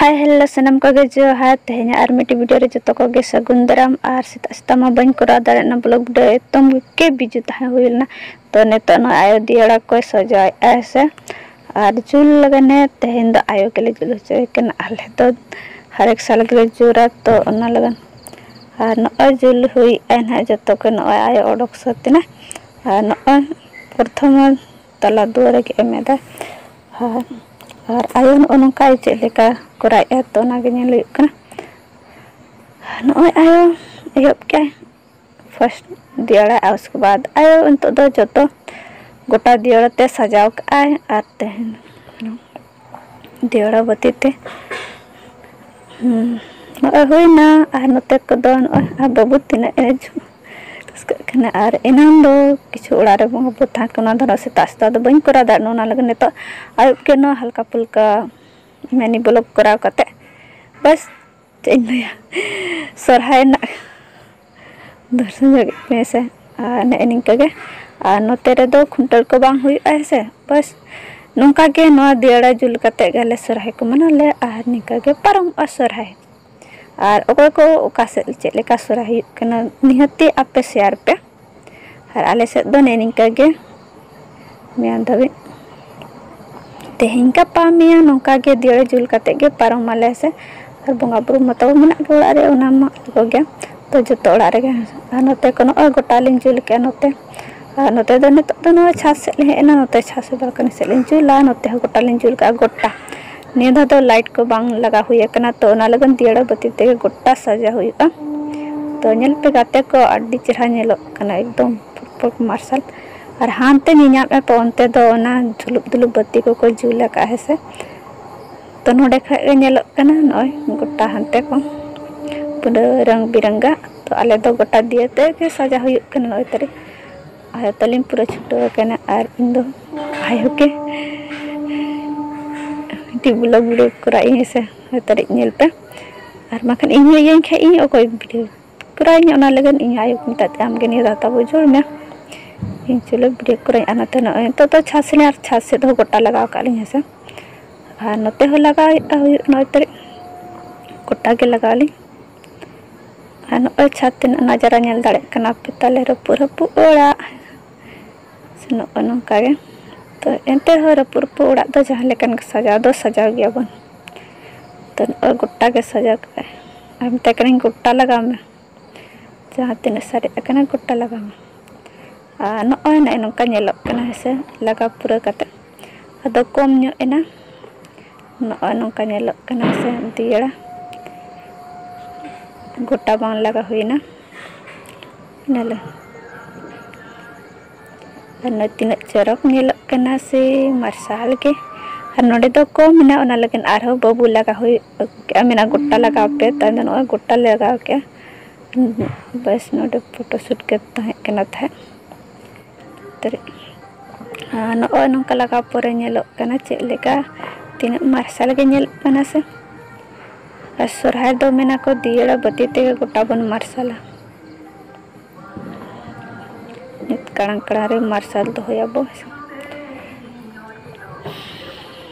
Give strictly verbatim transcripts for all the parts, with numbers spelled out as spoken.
Hi hello, ᱥᱟᱱᱟᱢ ᱠᱚᱜᱮ ᱡᱚᱦᱟᱨ᱾ ᱛᱮᱦᱮᱧᱟᱜ ᱟᱨ ᱢᱤᱫᱴᱤᱡ ᱵᱷᱤᱰᱤᱭᱳ ᱨᱮ ᱡᱚᱛᱚ ᱠᱚᱜᱮ ᱥᱟᱹᱜᱩᱱ ᱫᱟᱨᱟᱢ᱾ ᱟᱨ ᱥᱮᱛᱟᱜ ᱥᱮᱛᱟᱜ ᱢᱟ ᱵᱟᱹᱧ ᱠᱚᱨᱟᱣ ᱫᱟᱲᱮᱭᱟᱜ ᱠᱟᱱᱟ ᱵᱞᱚᱜ ᱵᱷᱤᱰᱤᱭᱳ, ᱮᱠᱫᱚᱢ ᱜᱮ ᱵᱤᱡᱤ ᱛᱟᱦᱮᱸ ᱦᱩᱭ ᱞᱮᱱᱟ᱾ ᱛᱚ ᱱᱤᱛᱚᱜ ᱱᱚᱜᱼᱚᱭ ᱟᱭᱳ ᱫᱤᱭᱟᱲᱟ ᱠᱚᱭ ᱥᱟᱡᱟᱣᱮᱫᱼᱟ ᱦᱮᱸ ᱥᱮ᱾ ᱟᱨ ᱡᱩᱞ ᱞᱟᱜᱟᱱᱮ ᱛᱮᱦᱮᱧ ᱫᱚ ᱟᱭᱳ ᱜᱮᱞᱮ ᱡᱩᱞ ᱦᱚᱪᱚᱭᱮ ᱠᱟᱱᱟ᱾ ᱟᱞᱮ ᱫᱚ ᱦᱟᱨᱮᱠ ᱥᱟᱞ ᱜᱮᱞᱮ ᱡᱩᱞᱟ, ᱛᱚ ᱚᱱᱟ ᱞᱟᱜᱟᱱ᱾ ᱟᱨ ᱱᱚᱜᱼᱚᱭ ᱡᱩᱞ ᱦᱩᱭᱮᱜᱼᱟᱭ ᱱᱟᱦᱟᱜ ᱡᱚᱛᱚ ᱠᱚ᱾ ᱱᱚᱜᱼᱚᱭ ᱟᱭᱳ ᱚᱰᱚᱠ ᱥᱟᱹᱛ ᱮᱱᱟ᱾ ᱟᱨ ᱱᱚᱜᱼᱚᱭ ᱯᱨᱚᱛᱷᱚᱢ ᱛᱟᱞᱟ ᱫᱩᱣᱟᱹᱨ ᱨᱮᱜᱮ ᱮᱢ ᱮᱫᱟ᱾ ᱟᱨ, ᱟᱨ ᱟᱭᱳ ᱱᱚᱜᱼᱚ ᱱᱚᱝᱠᱟ ᱪᱮᱫ ᱞᱮᱠᱟ ᱠᱚᱨᱟᱣᱮᱫᱼᱟ, ᱛᱚ ᱚᱱᱟᱜᱮ ᱧᱮᱞ ᱦᱩᱭᱩᱜ ᱠᱟᱱᱟ᱾ ᱱᱚᱜᱼᱚᱭ ᱟᱭᱳ ᱮᱦᱚᱵ ᱠᱮᱜᱼᱟᱭ ᱯᱷᱟᱥᱴ ᱫᱤᱭᱟᱲᱟ, ᱟᱨ ᱩᱥᱠᱮ ᱵᱟᱫ ᱟᱭᱳ ᱱᱤᱛᱚᱜ ᱫᱚ ᱡᱚᱛᱚ ᱜᱚᱴᱟ ᱫᱤᱭᱟᱲᱟ ᱛᱮ ᱥᱟᱡᱟᱣ ᱠᱟᱜᱼᱟᱭ᱾ ᱟᱨ ᱛᱮᱦᱮᱧ ᱫᱤᱭᱟᱲᱟ ᱵᱟᱹᱛᱤ ᱛᱮ, ᱦᱩᱸ, ᱱᱚᱜᱼᱚᱭ ᱦᱩᱭᱱᱟ᱾ ᱟᱨ ᱱᱚᱛᱮ ᱠᱚᱫᱚ ᱱᱚᱜᱼᱚᱭ ᱟᱨ ᱵᱟᱹᱵᱩ ᱛᱤᱱᱟᱹᱜ ᱮ ᱡᱷᱩ-, ᱨᱟᱹᱥᱠᱟᱹᱜ ᱠᱟᱱᱟ᱾ ᱟᱨ ᱮᱱᱟᱝ ᱫᱚ ᱠᱤᱪᱷᱩ ᱚᱲᱟᱜ ᱨᱮ ᱵᱚᱸᱜᱟ ᱵᱩᱨᱩ ᱛᱟᱦᱮᱸ ᱠᱟᱱᱟ, ᱚᱱᱟ ᱫᱚ ᱱᱟᱜ ᱥᱮᱛᱟᱜ ᱥᱮᱛᱟᱜ ᱫᱚ ᱵᱟᱹᱧ ᱠᱚᱨᱟᱣ ᱫᱟᱲᱮᱭᱟᱜᱼᱟ, ᱚᱱᱟ ᱞᱟᱹᱜᱤᱫ ᱱᱤᱛᱚᱜ ᱟᱹᱭᱩᱵ ᱠᱮ ᱱᱚᱣᱟ ᱦᱟᱞᱠᱟ ᱯᱩᱞᱠᱟ ᱢᱤᱱᱤ ᱵᱞᱚᱜ ᱠᱚᱨᱟᱣ ᱠᱟᱛᱮ ᱵᱟᱥ, ᱪᱮᱫ ᱤᱧ ᱞᱟᱹᱭᱟ, ᱥᱚᱨᱦᱟᱭ ᱨᱮᱱᱟᱜ ᱫᱚᱨᱥᱚᱱ ᱧᱚᱜ ᱯᱮ ᱥᱮ᱾ ᱟᱨ ᱱᱮᱜᱼᱮ ᱱᱤᱝᱠᱟᱹ ᱜᱮ᱾ ᱟᱨ ᱱᱚᱛᱮ ᱨᱮᱫᱚ ᱠᱷᱩᱱᱴᱟᱹᱣ ᱠᱚ ᱵᱟᱝ ᱦᱩᱭᱩᱜᱼᱟ ᱦᱮᱸ ᱥᱮ᱾ ᱵᱟᱥ ᱱᱚᱝᱠᱟ ᱜᱮ ᱱᱚᱣᱟ ᱫᱤᱭᱟᱲᱟ ᱡᱩᱞ ᱠᱟᱛᱮ ᱜᱮ ᱟᱞᱮ ᱥᱚᱨᱦᱟᱭ ᱠᱚ ᱢᱟᱱᱟᱣ ᱞᱮ, ᱟᱨ ᱱᱤᱝᱠᱟ ᱜᱮ ᱯᱟᱨᱚᱢᱚᱜᱼᱟ ᱥᱚᱨᱦᱟᱭ᱾ ᱟᱨ ᱚᱠᱚᱭ ᱠᱚ ᱚᱠᱟ ᱥᱮᱫ ᱪᱮᱫ ᱞᱮᱠᱟ ᱥᱚᱨᱦᱟᱭ ᱦᱩᱭᱩᱜ ᱠᱟᱱᱟ, ᱱᱤᱦᱟᱹᱛᱤ ᱟᱯᱮ ᱥᱮᱭᱟᱨ ᱯᱮ᱾ ᱟᱨ ᱟᱞᱮ ᱥᱮᱫ ᱫᱚ ᱱᱮᱜᱼᱮ ᱱᱤᱝᱠᱟᱹ ᱜᱮ ᱢᱮᱭᱟᱝ ᱫᱷᱟᱹᱵᱤᱡ, ᱛᱮᱦᱮᱧ ᱜᱟᱯᱟ ᱢᱮᱭᱟᱝ ᱱᱚᱝᱠᱟ ᱜᱮ ᱫᱤᱭᱟᱲᱟ ᱡᱩᱞ ᱠᱟᱛᱮ ᱜᱮ ᱯᱟᱨᱚᱢ ᱟᱞᱮ ᱥᱮ᱾ ᱟᱨ ᱵᱚᱸᱜᱟ ᱵᱩᱨᱩ ᱢᱟᱛᱚ ᱢᱮᱱᱟᱜ ᱜᱮ ᱚᱲᱟᱜ ᱨᱮ, ᱚᱱᱟ ᱢᱟ ᱟᱵᱚ ᱜᱮ᱾ ᱛᱚ ᱡᱚᱛᱚ ᱚᱲᱟᱜ ᱨᱮᱜᱮ᱾ ᱟᱨ ᱱᱚᱛᱮ ᱠᱚ ᱱᱚᱜᱼᱚᱭ ᱜᱚᱴᱟ ᱞᱤᱧ ᱡᱩᱞ ᱠᱮᱜᱼᱟ ᱱᱚᱛᱮ᱾ ᱟᱨ ᱱᱚᱛᱮ ᱫᱚ ᱱᱤᱛᱚᱜ ᱫᱚ ᱱᱚᱣᱟ ᱪᱷᱟᱫᱽ ᱥᱮᱫ ᱞᱮ ᱦᱮᱡ ᱮᱱᱟ, ᱱᱚᱛᱮ ᱪᱷᱟᱫᱽ ᱥᱮᱫ ᱵᱟᱞᱠᱚᱱᱤ ᱥᱮᱫ ᱞᱤᱧ ᱡᱩᱞᱟ᱾ ᱱᱚᱛᱮ ᱦᱚᱸ ᱜᱚᱴᱟ ᱞᱤᱧ ᱡᱩᱞ ᱠᱟᱜᱼᱟ ᱜᱚᱴᱟ᱾ ᱱᱤᱭᱟᱹ ᱫᱷᱟᱣ ᱫᱚ ᱞᱟᱭᱤᱴ ᱠᱚ ᱵᱟᱝ ᱞᱟᱜᱟᱣ ᱦᱩᱭ ᱟᱠᱟᱱᱟ, ᱛᱚ ᱚᱱᱟ ᱞᱟᱹᱜᱤᱫ ᱫᱤᱭᱟᱲᱟ ᱵᱟᱹᱛᱤ ᱛᱮᱜᱮ ᱜᱚᱴᱟ ᱥᱟᱡᱟᱣ ᱦᱩᱭᱩᱜᱼᱟ᱾ ᱛᱚ ᱧᱮᱞ ᱯᱮ ᱜᱟᱛᱮ ᱠᱚ, ᱟᱹᱰᱤ ᱪᱮᱦᱨᱟ ᱧᱮᱞᱚᱜ ᱠᱟᱱᱟ ᱮᱠᱫᱚᱢ ᱯᱩᱨᱯᱩᱨ ᱢᱟᱨᱥᱟᱞ᱾ ᱟᱨ ᱦᱟᱱᱛᱮ ᱧᱮᱧᱟᱢᱮᱫ ᱯᱮ ᱚᱱᱛᱮ ᱫᱚ ᱚᱱᱟ ᱡᱷᱩᱞᱩᱯ ᱫᱷᱩᱞᱩᱯ ᱵᱟᱹᱛᱤ ᱠᱚᱠᱚ ᱡᱩᱞ ᱟᱠᱟᱫᱼᱟ ᱦᱮᱸ ᱥᱮ᱾ ᱛᱚ ᱱᱚᱰᱮ ᱠᱷᱚᱡ ᱜᱮ ᱧᱮᱞᱚᱜ ᱠᱟᱱᱟ ᱱᱚᱜᱼᱚᱭ ᱜᱚᱴᱟ ᱦᱟᱱᱛᱮ ᱠᱷᱚᱱ ᱯᱩᱨᱟᱹ ᱨᱚᱝ ᱵᱤᱨᱚᱝᱜᱟ᱾ ᱛᱚ ᱟᱞᱮ ᱫᱚ ᱜᱚᱴᱟ ᱫᱤᱭᱮ ᱛᱮ ᱜᱮ ᱥᱟᱡᱟᱣ ᱦᱩᱭᱩᱜ ᱠᱟᱱᱟ ᱱᱚᱜᱼᱚᱭ ᱛᱟᱹᱨᱤ᱾ ᱟᱭᱳ ᱛᱟᱹᱞᱤᱧ ᱯᱩᱨᱟᱹ ᱪᱷᱩᱴᱟᱹᱣ ᱟᱠᱟᱱᱟ ᱟᱨ ᱤᱧ ᱫᱚ ᱟᱭᱳ ᱜᱮ ᱢᱤᱫᱴᱤᱡ ᱵᱞᱚᱜ ᱵᱷᱤᱰᱤᱭᱳ ᱠᱚᱨᱟᱣ ᱤᱧ ᱦᱮᱸ ᱥᱮ, ᱱᱚᱜᱼᱚᱭ ᱛᱟᱹᱨᱤ ᱧᱮᱞ ᱯᱮ᱾ ᱟᱨ ᱵᱟᱠᱷᱟᱱ ᱤᱧ ᱦᱚᱸ ᱤᱭᱟᱹᱧ ᱠᱷᱟᱡ ᱤᱧ ᱚᱠᱚᱭ ᱵᱷᱤᱰᱤᱭᱳ ᱠᱚᱨᱟᱣ ᱤᱧ, ᱚᱱᱟ ᱞᱟᱹᱜᱤᱫ ᱤᱧ ᱟᱭᱳ ᱠᱚ ᱢᱮᱛᱟᱫ ᱛᱮ ᱟᱢ ᱜᱮ ᱱᱤᱭᱟᱹ ᱫᱷᱟᱣ ᱛᱟᱵᱚ ᱡᱩᱞ ᱢᱮ᱾ ᱤᱧ ᱪᱚᱞᱚ ᱵᱷᱤᱰᱤᱭᱳ ᱠᱚᱨᱟᱣ ᱤᱧ᱾ ᱟᱨ ᱱᱚᱛᱮ ᱱᱚᱜᱼᱚᱭ ᱱᱤᱛᱚᱜ ᱫᱚ ᱪᱷᱟᱫᱽ ᱥᱮᱱ ᱟᱨ ᱪᱷᱟᱫᱽ ᱥᱮᱫ ᱦᱚᱸ ᱜᱚᱴᱟ ᱞᱟᱜᱟᱣ ᱠᱟᱜ ᱞᱤᱧ ᱦᱮᱸ ᱥᱮ᱾ ᱟᱨ ᱱᱚᱛᱮ ᱦᱚᱸ ᱞᱟᱜᱟᱣ ᱦᱩᱭᱩᱜᱼᱟ, ᱦᱩᱭᱩᱜ ᱱᱚᱜᱼᱚᱭ ᱛᱟᱹᱨᱤᱡ ᱜᱚᱴᱟ ᱜᱮ ᱞᱟᱜᱟᱣ ᱟᱹᱞᱤᱧ᱾ ᱟᱨ ᱱᱚᱜᱼᱚᱭ ᱪᱷᱟᱫᱽ ᱛᱤᱱᱟᱹᱜ ᱱᱟᱡᱟᱨᱟ ᱧᱮᱞ ᱫᱟᱲᱮᱭᱟᱜ ᱠᱟᱱᱟ ᱯᱮ, ᱛᱟᱞᱮ ᱨᱟᱹᱯᱩᱫ ᱨᱟᱹᱯᱩᱫ ᱚᱲᱟᱜ᱾ ᱥᱮ ᱱᱚᱜᱼᱚᱭ ᱱᱚᱝᱠᱟ ᱜᱮ᱾ ᱛᱚ ᱮᱱᱛᱮ ᱨᱮᱦᱚᱸ ᱨᱟᱹᱯᱩᱫ ᱨᱟᱹᱯᱩᱫ ᱚᱲᱟᱜ ᱫᱚ ᱡᱟᱦᱟᱸ ᱞᱮᱠᱟᱱ ᱜᱮ ᱥᱟᱡᱟᱣ ᱫᱚ ᱥᱟᱡᱟᱣ ᱜᱮᱭᱟᱵᱚᱱ᱾ ᱛᱚ ᱱᱚᱜᱼᱚᱭ ᱜᱚᱴᱟ ᱜᱮ ᱥᱟᱡᱟᱣ ᱠᱟᱜᱼᱟᱭ᱾ ᱟᱨ ᱢᱮᱛᱟᱭ ᱠᱟᱹᱱᱟᱹᱧ, "ᱜᱚᱴᱟ ᱞᱟᱜᱟᱣ ᱢᱮ, ᱡᱟᱦᱟᱸ ᱛᱤᱱᱟᱹᱜ ᱥᱟᱨᱮᱡ ᱟᱠᱟᱱᱟ ᱜᱚᱴᱟ ᱞᱟᱜᱟᱣ ᱢᱮ᱾" ᱟᱨ ᱱᱚᱜᱼᱚᱭ ᱱᱚᱜᱼᱚᱭ ᱱᱚᱝᱠᱟ ᱧᱮᱞᱚᱜ ᱠᱟᱱᱟ, ᱦᱮᱸ ᱥᱮ, ᱞᱟᱜᱟᱣ ᱯᱩᱨᱟᱹᱣ ᱠᱟᱛᱮ᱾ ᱟᱫᱚ ᱠᱚᱢ ᱧᱚᱜ ᱮᱱᱟ, ᱱᱚᱜᱼᱚᱭ ᱱᱚᱝᱠᱟ ᱧᱮᱞᱚᱜ ᱠᱟᱱᱟ, ᱦᱮᱸ ᱥᱮ, ᱫᱤᱭᱟᱹᱲᱟ ᱜᱚᱴᱟ ᱵᱟᱝ ᱞᱟᱜᱟᱣ ᱦᱩᱭᱱᱟ᱾ ᱧᱮᱞ ᱟᱨ ᱱᱚᱜᱼᱚᱭ ᱛᱤᱱᱟᱹᱜ ᱪᱚᱨᱚᱠ ᱧᱮᱞᱚᱜ ᱠᱟᱱᱟ ᱥᱮ, ᱢᱟᱨᱥᱟᱞ ᱜᱮ᱾ ᱟᱨ ᱱᱚᱰᱮ ᱫᱚ ᱠᱚᱢ ᱢᱮᱱᱟᱜᱼᱟ, ᱚᱱᱟ ᱞᱟᱹᱜᱤᱫ ᱟᱨᱦᱚᱸ ᱵᱟᱹᱵᱩ ᱞᱟᱜᱟᱣ ᱦᱩᱭᱩᱜ ᱠᱮᱜᱼᱟ, ᱢᱮᱱᱟ ᱜᱚᱴᱟ ᱞᱟᱜᱟᱣ ᱯᱮ᱾ ᱛᱟᱭᱚᱢ ᱫᱚ ᱱᱚᱜᱼᱚᱭ ᱜᱚᱴᱟ ᱞᱮ ᱞᱟᱜᱟᱣ ᱠᱮᱜᱼᱟ᱾ ᱵᱟᱥ ᱱᱚᱰᱮ ᱯᱷᱳᱴᱳ ᱥᱩᱴ ᱜᱮ ᱛᱟᱦᱮᱸ ᱠᱟᱱᱟ ᱛᱟᱦᱮᱸᱫ᱾ ᱛᱟᱨ-, ᱟᱨ ᱱᱚᱜᱼᱚᱭ ᱱᱚᱝᱠᱟ ᱞᱟᱜᱟᱣ ᱯᱚᱨᱮ ᱧᱮᱞᱚᱜ ᱠᱟᱱᱟ ᱪᱮᱫ ᱞᱮᱠᱟ, ᱛᱤᱱᱟᱹᱜ ᱢᱟᱨᱥᱟᱞ ᱜᱮ ᱧᱮᱞᱚᱜ ᱠᱟᱱᱟ ᱥᱮ᱾ ᱟᱨ ᱥᱚᱨᱦᱟᱭ ᱫᱚ ᱢᱮᱱᱟ ᱠᱚ ᱫᱤᱭᱟᱹᱲᱟ ᱵᱟᱹᱛᱤ ᱛᱮᱜᱮ ᱜᱚᱴᱟ ᱵᱚᱱ ᱢᱟᱨᱥᱟᱞᱟ᱾ ᱱᱤᱛ ᱠᱟᱲᱟᱝ ᱠᱟᱲᱟᱝ ᱨᱮ ᱢᱟᱨᱥᱟᱞ ᱫᱚᱦᱚᱭᱟᱵᱚ᱾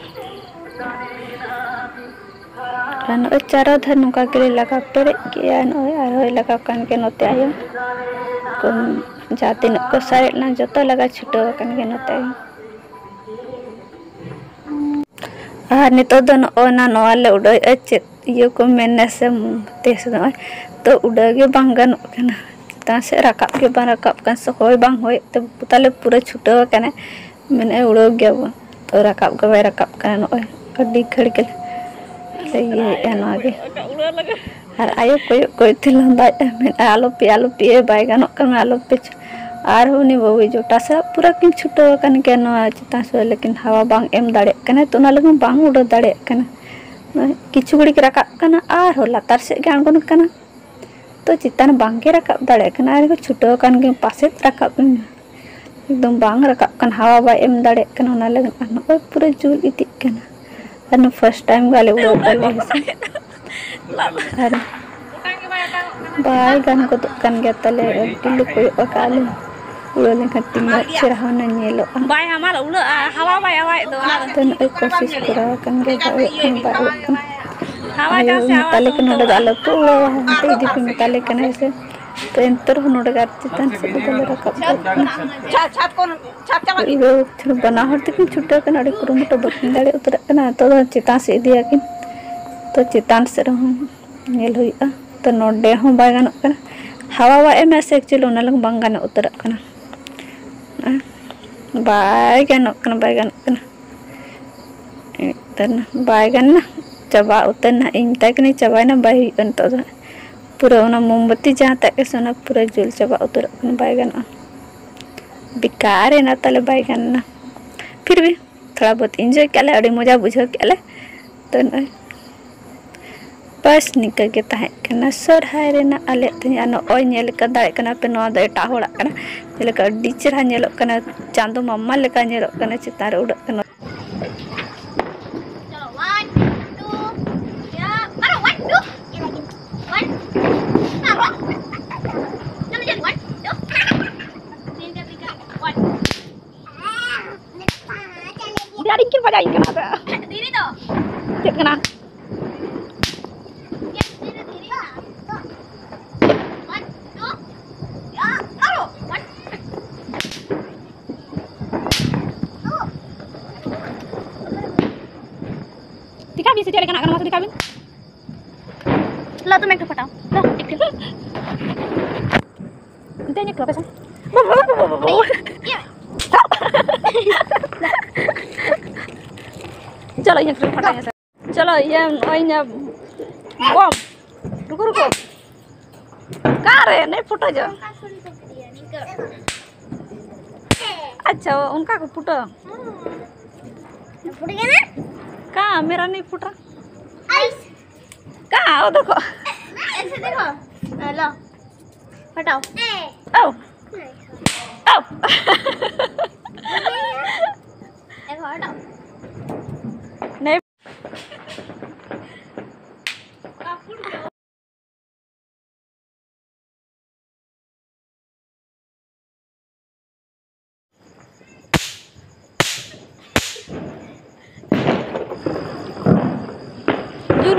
ᱟᱨ ᱱᱚᱜᱼᱚᱭ ᱪᱟᱨᱚ ᱫᱷᱟᱨ ᱱᱚᱝᱠᱟ ᱜᱮᱞᱮ ᱞᱟᱜᱟᱣ ᱯᱮᱨᱮᱡ ᱠᱮᱜᱼᱟ᱾ ᱱᱚᱜᱼᱚᱭ ᱟᱨᱦᱚᱸᱭ ᱞᱟᱜᱟᱣ ᱠᱟᱱ ᱜᱮ ᱱᱚᱛᱮ ᱟᱭᱳ᱾ ᱠᱚ ᱡᱟᱦᱟᱸ ᱛᱤᱱᱟᱹᱜ ᱠᱚ ᱥᱟᱨᱮᱡ ᱞᱮᱱᱟ ᱡᱚᱛᱚ ᱞᱟᱜᱟᱣ ᱪᱷᱩᱴᱟᱹᱣ ᱟᱠᱟᱱ ᱜᱮ ᱱᱚᱛᱮ ᱟᱭᱳ᱾ ᱟᱨ ᱱᱤᱛᱚᱜ ᱫᱚ ᱱᱚᱜᱼᱚᱭ ᱱᱟ ᱱᱚᱣᱟ ᱞᱮ ᱩᱰᱟᱹᱣᱮᱫᱼᱟ, ᱪᱮᱫ ᱤᱭᱟᱹ ᱠᱚ ᱢᱮᱱᱟ ᱥᱮ, ᱛᱤᱥ ᱱᱚᱜᱼᱚᱭ ᱛᱚ ᱩᱰᱟᱹᱣ ᱜᱮ ᱵᱟᱝ ᱜᱟᱱᱚᱜ ᱠᱟᱱᱟ, ᱪᱮᱛᱟᱱ ᱥᱮᱫ ᱨᱟᱠᱟᱵ ᱜᱮ ᱵᱟᱝ ᱨᱟᱠᱟᱵ ᱠᱟᱱᱟ ᱥᱮ ᱦᱚᱭ ᱵᱟᱝ ᱦᱚᱭᱮᱫ ᱛᱮ ᱵᱟᱹᱵᱩ ᱛᱟᱞᱮ ᱯᱩᱨᱟᱹ ᱪᱷᱩᱴᱟᱹᱣ ᱟᱠᱟᱱᱟᱭ, ᱢᱮᱱᱮᱫᱼᱟᱭ ᱩᱰᱟᱹᱣ ᱜᱮᱭᱟᱵᱚᱱ, ᱛᱚ ᱨᱟᱠᱟᱵ ᱜᱮ ᱵᱟᱭ ᱨᱟᱠᱟᱵ ᱠᱟᱱᱟ᱾ ᱱᱚᱜᱼᱚᱭ ᱟᱹᱰᱤ ᱜᱷᱟᱹᱲ ᱜᱮ ᱞᱮ ᱤᱭᱟᱹᱭᱮᱫᱼᱟ ᱱᱚᱣᱟ ᱜᱮ᱾ ᱟᱨ ᱟᱭᱳ ᱠᱚᱭᱚᱜ ᱠᱚᱭᱚᱜ ᱛᱮ ᱞᱟᱸᱫᱟᱭᱮᱫᱼᱟᱭ, ᱢᱮᱱᱮᱫᱼᱟᱭ, "ᱟᱞᱚᱯᱮ, ᱟᱞᱚᱯᱮ, ᱵᱟᱭ ᱜᱟᱱᱚᱜ ᱠᱟᱱᱟ, ᱟᱞᱚᱯᱮ ᱪᱷᱩ-," ᱟᱨᱦᱚᱸ ᱩᱱᱤ ᱵᱟᱹᱵᱩᱭ ᱡᱚᱴᱟ ᱥᱟᱞᱟᱜ ᱯᱩᱨᱟᱹ ᱠᱤᱱ ᱪᱷᱩᱴᱟᱹᱣ ᱟᱠᱟᱱ ᱜᱮᱭᱟ ᱱᱚᱣᱟ ᱪᱮᱛᱟᱱ ᱥᱮᱫ, ᱞᱮᱠᱤᱱ ᱦᱟᱣᱟ ᱵᱟᱝ ᱮᱢ ᱫᱟᱲᱮᱭᱟᱜ ᱠᱟᱱᱟᱭ, ᱛᱚ ᱚᱱᱟ ᱞᱟᱹᱜᱤᱫ ᱵᱟᱝ ᱩᱰᱟᱹᱣ ᱫᱟᱲᱮᱭᱟᱜ ᱠᱟᱱᱟ᱾ ᱠᱤᱪᱷᱩ ᱜᱷᱟᱹᱲᱤᱡ ᱨᱟᱠᱟᱵ ᱠᱟᱱᱟ, ᱟᱨᱦᱚᱸ ᱞᱟᱛᱟᱨ ᱥᱮᱫ ᱜᱮ ᱟᱬᱜᱚᱱ ᱠᱟᱱᱟ, ᱛᱚ ᱪᱮᱛᱟᱱ ᱵᱟᱝ ᱜᱮ ᱨᱟᱠᱟᱵ ᱫᱟᱲᱮᱭᱟᱜ ᱠᱟᱱᱟ᱾ ᱟᱨ ᱠᱚ ᱪᱷᱩᱴᱟᱹᱣ ᱟᱠᱟᱱ ᱜᱮ, ᱯᱟᱥᱮᱫ ᱨᱟᱠᱟᱵ ᱮᱱᱟ, ᱮᱠᱫᱚᱢ ᱵᱟᱝ ᱨᱟᱠᱟᱵ ᱠᱟᱱᱟ, ᱦᱟᱣᱟ ᱵᱟᱭ ᱮᱢ ᱫᱟᱲᱮᱭᱟᱜ ᱠᱟᱱᱟ᱾ ᱚᱱᱟ ᱞᱟᱹᱜᱤᱫ ᱟᱨ ᱱᱚᱜᱼᱚᱭ ᱯᱩᱨᱟᱹ ᱡᱩᱞ ᱤᱫᱤᱜ ᱠᱟᱱᱟ᱾ ᱟᱨ ᱱᱚᱣᱟ first time ᱜᱮ ᱟᱞᱮ ᱩᱰᱟᱹᱣ ᱠᱟᱜ ᱞᱮ ᱦᱮᱸᱥᱮ᱾ ᱟᱨ ᱵᱟᱭ ᱜᱟᱱ ᱜᱚᱫᱚᱜ ᱠᱟᱱ ᱜᱮᱭᱟ ᱛᱟᱞᱮ, ᱟᱹᱰᱤ ᱞᱮ ᱠᱚᱭᱚᱜ ᱟᱠᱟᱫ ᱞᱮ᱾ ᱩᱲᱟᱹᱣ ᱞᱮᱱᱠᱷᱟᱱ ᱛᱤᱱᱟᱹᱜ ᱪᱮᱦᱨᱟ ᱦᱩᱱᱟᱹᱝ ᱧᱮᱞᱚᱜᱼᱟ᱾ ᱵᱟᱭ ᱦᱟᱢᱟᱞ ᱩᱲᱟᱹᱜᱼᱟ, ᱦᱟᱣᱟ ᱵᱟᱭ ᱦᱟᱣᱟᱭᱮᱫ ᱫᱚ, ᱚᱱᱟ ᱫᱚ᱾ ᱛᱚ ᱱᱚᱜᱼᱚᱭ ᱠᱳᱥᱤᱥ ᱠᱚᱨᱟᱣ ᱟᱠᱟᱱ ᱜᱮᱭᱟ, ᱵᱟᱭ ᱩᱲᱟᱹᱜ ᱠᱟᱱᱟ, ᱵᱟᱭ ᱩᱲᱟᱹᱜ ᱠᱟᱱᱟ᱾ ᱦᱟᱣᱟ ᱟᱭᱳ ᱪᱟᱥ ᱦᱟᱣᱟ ᱢᱮᱛᱟᱞᱮ ᱠᱟᱱᱟ, ᱱᱚᱰᱮ ᱫᱚ ᱟᱞᱚ ᱯᱮ ᱩᱲᱟᱹᱣᱟ, ᱦᱟᱱᱛᱮ ᱤᱫᱤ ᱯᱮ ᱢᱮᱛᱟᱞᱮ ᱠᱟᱱᱟ ᱦᱮᱸ ᱥᱮ᱾ ᱛᱚ ᱮᱱᱛᱮ ᱨᱮᱦᱚᱸ ᱱᱚᱰᱮ ᱜᱮ ᱟᱨ ᱪᱮᱛᱟᱱ ᱥᱮᱫ ᱫᱚ ᱵᱟᱞᱮ ᱨᱟᱠᱟᱵ ᱫᱟᱲᱮᱭᱟᱜ ᱠᱟᱱᱟ᱾ ᱪᱷᱟᱫ, ᱪᱷᱟᱫ ᱠᱚ, ᱪᱷᱟᱫ ᱪᱟᱵᱟ ᱠᱮᱫ᱾ ᱩᱲᱟᱹᱣ ᱵᱟᱱᱟ ᱦᱚᱲ ᱛᱮᱠᱤᱱ ᱪᱷᱩᱴᱟᱹᱣ ᱠᱟᱱᱟ, ᱟᱹᱰᱤ ᱠᱩᱨᱩᱢᱩᱴᱩ ᱵᱟᱹᱠᱤᱱ ᱫᱟᱲᱮ ᱩᱛᱟᱹᱨᱚᱜ ᱠᱟᱱᱟ᱾ ᱱᱤᱛᱚᱜ ᱫᱚ ᱪᱮᱛᱟᱱ ᱥᱮᱫ ᱤᱫᱤᱭᱟᱠᱤᱱ, ᱛᱚ ᱪᱮᱛᱟᱱ ᱥᱮᱫ ᱨᱮᱦᱚᱸ ᱧᱮᱞ ᱦᱩᱭᱩᱜᱼᱟ᱾ ᱛᱚ ᱱᱚᱰᱮ ᱦᱚᱸ ᱵᱟᱭ ᱜᱟᱱᱚᱜ ᱠᱟᱱᱟ, ᱦᱟᱣᱟ ᱵᱟᱭ ᱮᱢᱟ ᱥᱮ, actually ᱚᱱᱟ ᱞᱟᱹᱜᱤᱫ ᱵᱟᱝ ᱜᱟᱱᱚᱜ ᱩᱛᱟᱹᱨᱚᱜ ᱠᱟᱱᱟ᱾ ᱵᱟᱭ ᱜᱟᱱᱚᱜ ᱠᱟᱱᱟ, ᱵᱟᱭ ᱜᱟᱱᱚᱜ ᱠᱟᱱᱟ᱾ ᱩᱛᱟᱹᱨ ᱱᱟ, ᱵᱟᱭ ᱜᱟᱱ ᱱᱟ, ᱪᱟᱵᱟ ᱩᱛᱟᱹᱨ ᱱᱟ᱾ ᱤᱧ ᱢᱮᱛᱟᱭ ᱠᱟᱹᱱᱟᱹᱧ ᱪᱟᱵᱟᱭᱮᱱᱟ, ᱵᱟᱭ ᱦᱩᱭᱩᱜ ᱠᱟᱱᱟ ᱱᱤᱛᱚᱜ ᱫᱚ᱾ ᱯᱩᱨᱟᱹ ᱚᱱᱟ ᱢᱳᱢᱵᱟᱛᱤ ᱡᱟᱦᱟᱸ ᱛᱟᱜ ᱠᱟᱱᱟ ᱥᱮ, ᱚᱱᱟ ᱯᱩᱨᱟᱹ ᱡᱩᱞ ᱪᱟᱵᱟ ᱩᱛᱟᱹᱨᱚᱜ ᱠᱟᱱᱟ, ᱵᱟᱭ ᱜᱟᱱᱚᱜᱼᱟ᱾ ᱵᱮᱠᱟᱨ ᱮᱱᱟ ᱛᱟᱞᱮ, ᱵᱟᱭ ᱜᱟᱱ ᱱᱟ᱾ ᱯᱷᱤᱨ ᱵᱷᱤ ᱛᱷᱚᱲᱟ ᱵᱚᱦᱩᱛ ᱤᱱᱡᱚᱭ ᱠᱮᱜᱼᱟ ᱞᱮ, ᱟᱹᱰᱤ ᱢᱚᱡᱟ ᱵᱩᱡᱷᱟᱹᱣ ᱠᱮᱜᱼᱟ ᱞᱮ᱾ ᱛᱚ ᱱᱚᱜᱼᱚᱭ ᱵᱟᱥ ᱱᱤᱝᱠᱟᱹ ᱜᱮ ᱛᱟᱦᱮᱸ ᱠᱟᱱᱟ ᱥᱚᱨᱦᱟᱭ ᱨᱮᱱᱟᱜ ᱟᱞᱮᱭᱟᱜ ᱛᱮᱦᱮᱧ᱾ ᱟᱨ ᱱᱚᱜᱼᱚᱭ ᱧᱮᱞ ᱞᱮᱠᱟ ᱫᱟᱲᱮᱭᱟᱜ ᱠᱟᱱᱟ ᱯᱮ, ᱱᱚᱣᱟ ᱫᱚ ᱮᱴᱟᱜ ᱦᱚᱲᱟᱜ ᱠᱟᱱᱟ᱾ ᱪᱮᱫ ᱞᱮᱠᱟ ᱟᱹᱰᱤ ᱪᱮᱦᱨᱟ ᱧᱮᱞᱚᱜ ᱠᱟᱱᱟ, ᱪᱟᱸᱫᱚ ᱢᱟᱢᱟ ᱞᱮᱠᱟ ᱧᱮᱞᱚᱜ ᱠᱟᱱᱟ, ᱪᱮᱛᱟᱱ ᱨᱮ ᱩᱰᱟᱹᱜ ᱠᱟᱱᱟ᱾ ᱪᱚᱞᱚ, one, two, yeah, ᱢᱟᱨᱚ, one, two, one, ᱢᱟᱨᱚ, ᱡᱚᱞᱫᱤ, ᱡᱚᱞᱫᱤ, one, two, ᱛᱤᱱ ᱜᱮ, ᱛᱤᱱ ᱜᱮ, one. ᱟᱹᱰᱤ ᱟᱹᱰᱤ ᱠᱤᱱ ᱵᱟᱡᱟᱣᱤᱧ ᱠᱟᱱᱟ ᱛᱚ᱾ ᱫᱷᱤᱨᱤ ᱫᱚ᱾ ᱪᱮᱫ ᱠᱟᱱᱟ? ᱫᱷᱤᱨᱤ, ᱫᱷᱤᱨᱤ, one, two, yeah, ᱢᱟᱨᱚ, one. ᱫᱮᱠᱷᱟᱣ ᱵᱤᱱ ᱥᱮ ᱪᱮᱫ ᱞᱮᱠᱟᱱᱟᱜ ᱠᱟᱱᱟ, ᱢᱟᱥᱮ ᱫᱮᱠᱷᱟᱣ ᱵᱤᱱ᱾ ᱞᱟ, ᱛᱩᱢ ᱮᱠᱴᱩ ᱯᱷᱟᱴᱟᱣ᱾ ᱞᱟ, ᱮᱠᱴᱩ᱾ ᱫᱮᱱ ᱮᱠᱴᱩ ᱟᱯᱮ ᱥᱮᱱ᱾ ᱪᱚᱞᱚ, ᱤᱧ ᱮᱠᱴᱩ ᱯᱷᱟᱴᱟᱣ ᱤᱧ ᱥᱮ᱾ ᱪᱚᱞᱚ, ᱤᱭᱟᱹ, ᱱᱚᱜᱼᱚᱭ ᱤᱧᱟᱹᱜ ᱵᱚᱢ᱾ ᱨᱩᱠᱩ, ᱨᱩᱠᱩ᱾ ᱚᱠᱟᱨᱮ? ᱱᱮ ᱯᱷᱳᱴᱳ ᱡᱚ᱾ ᱟᱪᱪᱷᱟ, ᱚᱱᱠᱟ ᱠᱚ ᱯᱷᱩᱴᱟᱹ᱾ ᱯᱷᱩᱴ ᱜᱮ ᱱᱟ? ᱠᱟ, ᱢᱮᱨᱟ ᱱᱤ ᱯᱷᱩᱴᱟ᱾ ᱟᱭᱥ᱾ ᱠᱟ, ᱚᱫᱚ ᱠᱚ᱾ ऐसे देखो। हेलो। हटाओ। ओ। ओ। देखो, हटाओ। नहीं।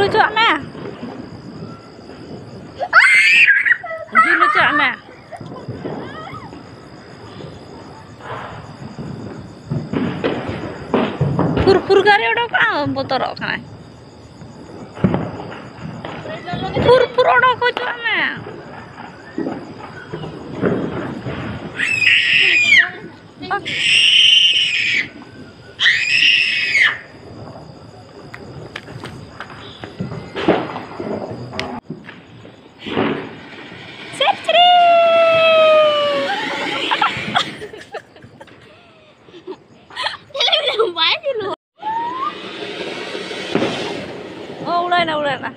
ᱦᱚᱪᱚᱣᱟᱜ ᱢᱮ᱾ ᱡᱤᱞ ᱦᱚᱪᱚᱣᱟᱜ ᱢᱮ᱾ ᱯᱷᱩᱨ ᱯᱷᱩᱨ ᱜᱟᱨᱮ ᱚᱰᱚᱠᱚᱜᱼᱟ, ᱵᱚᱛᱚᱨᱚᱜ ᱠᱟᱱᱟᱭ᱾ ᱯᱷᱩᱨ ᱯᱷᱩᱨ ᱚᱰᱚᱠ ᱦᱚᱪᱚᱣᱟᱜ ᱢᱮ᱾ ᱪᱷᱤᱨ ᱪᱷᱤᱨᱤ᱾ ᱵᱟᱭ ᱧᱮᱞᱚᱜ᱾ ᱚ, ᱩᱲᱟᱹᱭᱱᱟ, ᱩᱲᱟᱹᱭᱱᱟ᱾